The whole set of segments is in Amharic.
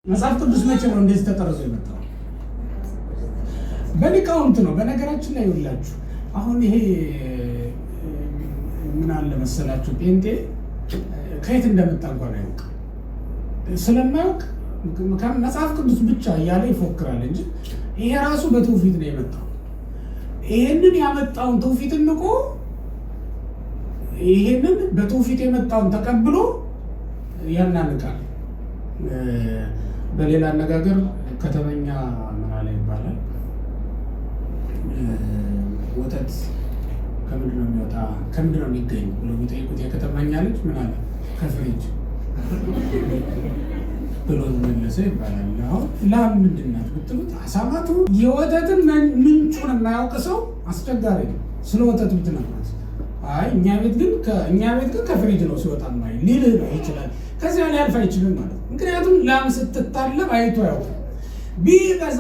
መጽሐፍ ቅዱስ መቼ ነው እንደዚህ ተጠርዞ የመጣው? በሊቃውንት ነው። በነገራችን ላይ ይውላችሁ አሁን ይሄ ምን አለ መሰላችሁ፣ ጴንጤ ከየት እንደመጣ እንኳን አያውቅም። ስለማያውቅ መጽሐፍ ቅዱስ ብቻ እያለ ይፎክራል እንጂ ይሄ ራሱ በትውፊት ነው የመጣው። ይሄንን ያመጣውን ትውፊት ንቆ ይሄንን በትውፊት የመጣውን ተቀብሎ ያናንቃል። በሌላ አነጋገር ከተመኛ ምን አለ ይባላል፣ ወተት ከምንድን ነው የሚወጣ ከምንድን ነው የሚገኝ ብሎ የሚጠይቁት የከተማኛ ልጅ ምን አለ? ከፍሪጅ ብሎ መለሰ ይባላል። አሁን ላም ምንድን ናት ብትሉት አሳማቱ የወተትን ምንጩን የማያውቅ ሰው አስቸጋሪ ነው። ስለ ወተት ብትነግሩት አይ እኛ ቤት ግን ከፍሪጅ ነው ሲወጣ ማይ ሊልህ ነው ይችላል። ከዚያ ሊያልፍ አይችልም ማለት ነው። ምክንያቱም ላም ስትታለብ አይቶ ያውቃል። ቢበዛ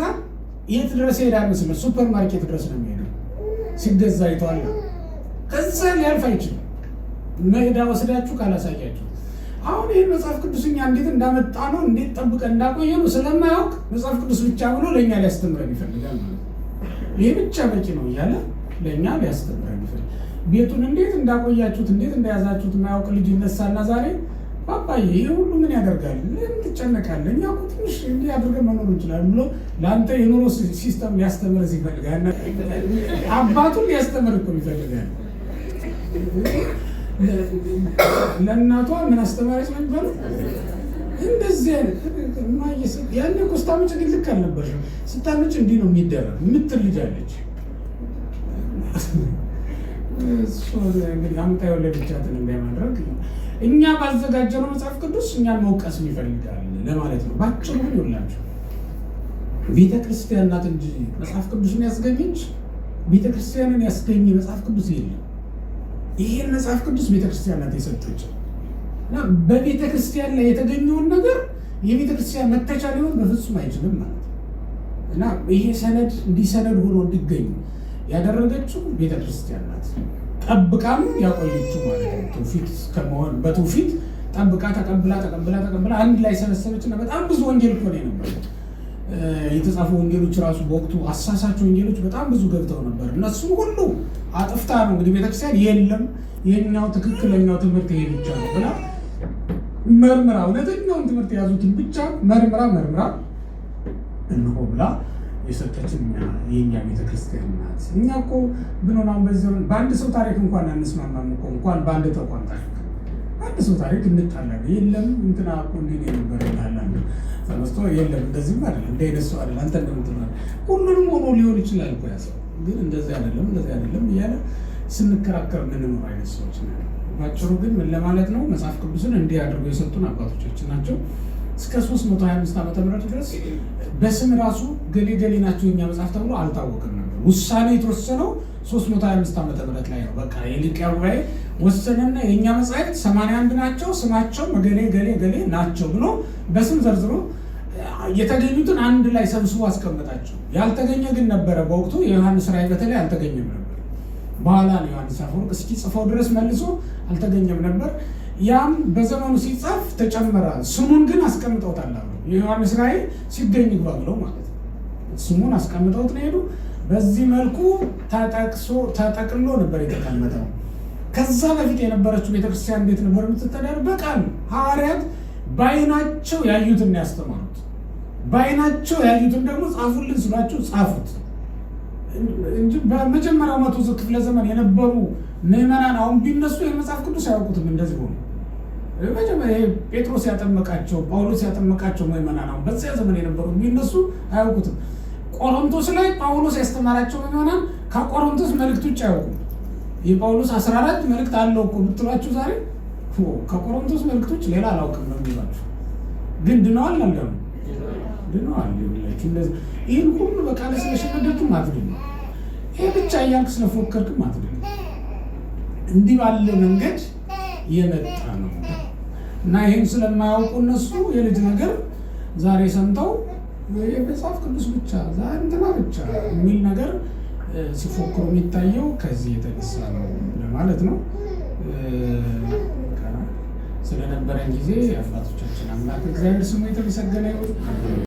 የት ድረስ ይሄዳል መሰለህ? ሱፐር ማርኬት ድረስ ነው የሚሄደው። ሲገዛ አይተዋል። ከዛ ሊያልፍ አይችልም። ሜዳ ወስዳችሁ ካላሳያችሁ አሁን ይህን መጽሐፍ ቅዱስ እኛ እንዴት እንዳመጣ ነው እንዴት ጠብቀን እንዳቆየ ነው ስለማያውቅ መጽሐፍ ቅዱስ ብቻ ብሎ ለእኛ ሊያስተምረን ይፈልጋል ማለት ነው። ይህ ብቻ በቂ ነው እያለ ለእኛ ሊያስተምረን ይፈልጋል። ቤቱን እንዴት እንዳቆያችሁት እንዴት እንደያዛችሁት የማያውቅ ልጅ ይነሳና ዛሬ "ባባዬ፣ ይህ ሁሉ ምን ያደርጋል? ለምን ትጨነቃለህ? እኛ እኮ ትንሽ እንዲህ አድርገን መኖር እንችላለን" ብሎ ለአንተ የኑሮ system ሊያስተምርህ ይፈልጋል። አባቱን ሊያስተምር እኮ ይፈልጋል። ለእናቷ ምን አስተማሪች ነው የሚባለው? እንደዚህ አይነት ያኔ እኮ ስታመጭ ግን ልክ አልነበርሽም። ስታመጭ እንዲህ ነው የሚደረግ የምትል ልጅ አለች። እሱ እንግዲህ አምጣ የወለደቻትን እንዳይማድረግ እኛ ባዘጋጀነው መጽሐፍ ቅዱስ እኛን መውቀስም ይፈልጋል ለማለት ነው። ባጭሩ ግን ይውላችሁ ቤተ ክርስቲያን ናት እንጂ መጽሐፍ ቅዱስን ያስገኘች፣ ቤተ ክርስቲያንን ያስገኘ መጽሐፍ ቅዱስ የለም። ይሄን መጽሐፍ ቅዱስ ቤተ ክርስቲያን ናት የሰጠች እና በቤተ ክርስቲያን ላይ የተገኘውን ነገር የቤተ ክርስቲያን መተቻ ሊሆን በፍጹም አይችልም ማለት ነው። እና ይሄ ሰነድ እንዲህ ሰነድ ሆኖ እንዲገኝ ያደረገችው ቤተ ክርስቲያን ናት። ጠብቃም ያቆየችው ማለት ነው። ትውፊት ከመሆን በትውፊት ጠብቃ ተቀብላ ተቀብላ ተቀብላ አንድ ላይ ሰበሰበች እና በጣም ብዙ ወንጌል እኮ ነው የነበረው። የተጻፉ ወንጌሎች ራሱ በወቅቱ አሳሳች ወንጌሎች በጣም ብዙ ገብተው ነበር። እነሱም ሁሉ አጥፍታ ነው እንግዲህ ቤተክርስቲያን የለም የኛው ትክክለኛው ትምህርት ይሄ ብቻ ነው ብላ መርምራ፣ እውነተኛውን ትምህርት የያዙትን ብቻ መርምራ መርምራ እንሆ ብላ የሰጠችን የኛ ቤተክርስቲያን ናት። እኛ እኮ ብንሆን አሁን በዚህ ዘመን በአንድ ሰው ታሪክ እንኳን አንስማማም እኮ፣ እንኳን በአንድ ተቋም ታሪክ በአንድ ሰው ታሪክ እንጣላለን። የለም እንትና እኮ እንዲህ ነው የነበረ ይላል አንዱ ተነስቶ፣ የለም እንደዚህም አይደለም፣ እንደ አይነት ሰው አይደለም አንተ እንደምትለው ሁሉንም ሆኖ ሊሆን ይችላል እኮ ያ ሰው፣ ግን እንደዚህ አይደለም እንደዚህ አይደለም እያለ ስንከራከር የምንኖር አይነት ሰዎች ነን። ባጭሩ ግን ምን ለማለት ነው፣ መጽሐፍ ቅዱስን እንዲህ አድርገው የሰጡን አባቶቻችን ናቸው። እስከ 325 ዓመተ ምህረት ድረስ በስም ራሱ ገሌ ገሌ ናቸው የኛ መጽሐፍ ተብሎ አልታወቅም ነበር። ውሳኔ የተወሰነው 325 ዓመተ ምህረት ላይ ነው። በቃ የኒቅያ ጉባኤ ወሰነና የእኛ መጽሐፍት 81 ናቸው፣ ስማቸው ገሌ ገሌ ገሌ ናቸው ብሎ በስም ዘርዝሮ የተገኙትን አንድ ላይ ሰብስቦ አስቀመጣቸው። ያልተገኘ ግን ነበረ። በወቅቱ የዮሐንስ ራእይ በተለይ አልተገኘም ነበር። በኋላ ነው ዮሐንስ አፈወርቅ እስኪጽፈው ድረስ መልሶ አልተገኘም ነበር። ያም በዘመኑ ሲጻፍ ተጨመረ። ስሙን ግን አስቀምጠውታል አሉ። የዮሐንስ ራእይ ሲገኝ ይግባ ብለው ማለት ነው። ስሙን አስቀምጠውት ነው ሄዱ። በዚህ መልኩ ተጠቅሶ ተጠቅሎ ነበር የተቀመጠው። ከዛ በፊት የነበረችው ቤተክርስቲያን እንዴት ነበር የምትተዳደር? በቃል ሐዋርያት በዓይናቸው ያዩትን ያስተማሩት። በዓይናቸው ያዩትን ደግሞ ጻፉልን ስሏቸው ጻፉት እንጂ በመጀመሪያው 100 ክፍለ ዘመን የነበሩ ምዕመናን አሁን ቢነሱ የመጽሐፍ ቅዱስ አያውቁትም። እንደዚህ ሆኖ መጀመሪያ ጴጥሮስ ያጠመቃቸው፣ ጳውሎስ ያጠመቃቸው ምዕመናን አሁን በዚያ ዘመን የነበሩት ቢነሱ አያውቁትም። ቆሮንቶስ ላይ ጳውሎስ ያስተማራቸው ምዕመናን ከቆሮንቶስ መልእክት ውጭ አያውቁም። የጳውሎስ 14 መልእክት አለው እኮ ብትሏቸው ዛሬ ከቆሮንቶስ መልእክቶች ሌላ አላውቅም ነው የሚሏቸው። ግን ድነዋል አልዳኑም? ድነዋል። ይኸውላችሁ እንደዚህ ይህን ሁሉ በቃል ስለሸመደድክም አትድንም። ይሄ ብቻ እያልክ ስለፎከርክም አትድንም። እንዲህ ባለ መንገድ የመጣ ነው እና ይህን ስለማያውቁ እነሱ የልጅ ነገር ዛሬ ሰምተው የመጽሐፍ ቅዱስ ብቻ ዛሬ እንትና ብቻ የሚል ነገር ሲፎክሩ የሚታየው ከዚህ የተነሳ ነው ለማለት ነው። ስለነበረን ጊዜ የአባቶቻችን አምላክ እግዚአብሔር ስሙ የተመሰገነ ይሁን።